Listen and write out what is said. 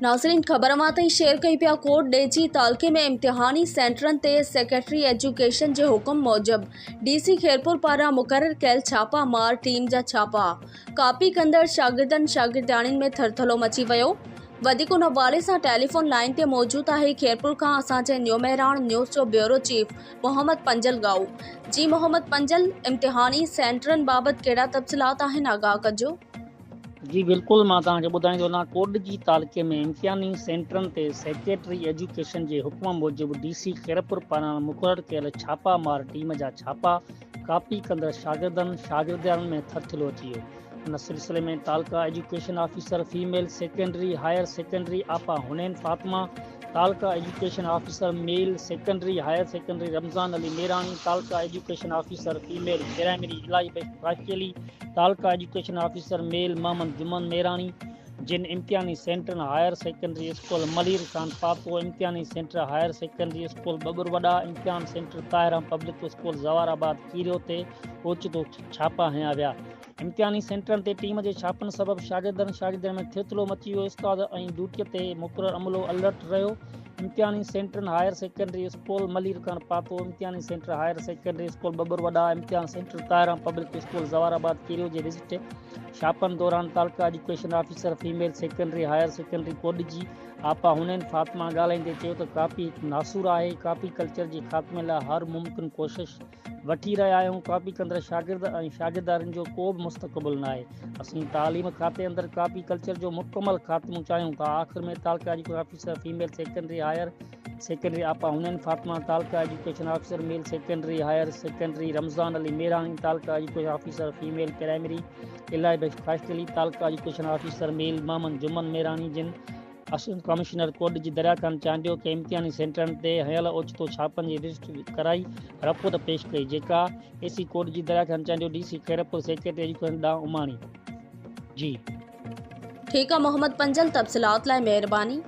ناظرين خبر اوهان تائين شيئر ڪئي پيا ڪوٽ ڏيجي تعلقي ۾ امتحاني سينٽرن تي سيڪريٽري ايجوڪيشن جي حڪم موجب ڊي سي خيرپور پاران مقرر ڪيل ڇاپا مار ٽيم جا ڇاپا ڪاپي ڪندڙ شاگردن شاگردياڻين ۾ ٿرٿلو مچي ويو وڌيڪ ان حوالي سان ٽيليفون لائين تي موجود آهي خيرپور کان اسان جي نيو مهراڻ نيوز جو بيورو چيف محمد پنجل ڳاهو جي محمد پنجل امتحاني سينٽرن بابت ڪهڙا تفصيلات آهن آگاهه ڪجو. جي بلڪل مان توهان کي ٻڌائيندو هلان ڪوٽڏجي تعلقي ۾ امتحاني سينٽرن تي سيڪريٽري ايجوڪيشن جي حڪم موجب ڊي سي خيرپور پاران مقرر ڪيل ڇاپا مار ٽيم جا ڇاپا ڪاپي ڪندڙ شاگردن شاگردياڻين ۾ ٿرٿلو اچي ويو ان سلسلي ۾ تعلقه education officer female secondary higher secondary آپا حنين فاطمه تعلقه education officer male secondary higher secondary Ramzan Ali Mirani تعلقه education officer female primary Elahi Bakhsh Khaskheli تعلقه education officer male Muhammad Juman Mirani جن امتحاني سينٽرن higher secondary school Malir Khan Pato, امتحاني centre higher secondary school Babar Wada, امتحان centre Tahira public school Zawarabad Kerio تي اوچتو ڇاپا هنيا ويا. امتحاني سينٽرن تي ٽيم جي ڇاپن سبب شاگردن شاگردياڻين ۾ ٿرٿلو مچي ويو، استاد ۽ ڊيوٽي تي مقرر عملو الرٽ رهيو. امتحاني سينٽرن higher secondary school Malir Khan Pato, امتحاني centre higher secondary school Babar Wada, امتحان centre Tahira public school Zawarabad Kerio جي وزٽ ڇاپن دوران تعلقه education officer female secondary higher secondary Kotdiji آپا حنين فاطمه ڳالهائيندي چيو ته ڪاپي هڪ ناسور آهي، ڪاپي ڪلچر جي خاتمي لاء هر ممڪن ڪوشش وٺي رهيا آهيون، ڪاپي ڪندڙ شاگرد ۽ شاگردارين جو ڪو به مستقبل ناهي، اسين تعليم کاتي اندر ڪاپي ڪلچر جو مڪمل خاتمو چاهيون ٿا، آخر ۾ تعلقه education officer female secondary higher secondary آپا حنين فاطمه، تعلقه education officer male secondary higher secondary Ramzan Ali Mirani, تعلقه education officer female primary Elahi Bakhsh Khaskheli, تعلقه education officer male Muhammad Juman Mirani جن اسسٽنٽ ڪمشنر ڪوٽ جي دريا خان چانڊيو کي امتحاني سينٽرن تي هنيل اوچتو ڇاپن جي وزٽ ڪرائي رپورٽ پيش ڪئي جيڪا اي سي ڪوٽ جي Darya Khan Chandio D C Khairpur secretary education ڏانهن اماڻي. جي. ٺيڪ آ محمد پنجل تفصيلات لاء مهرباني.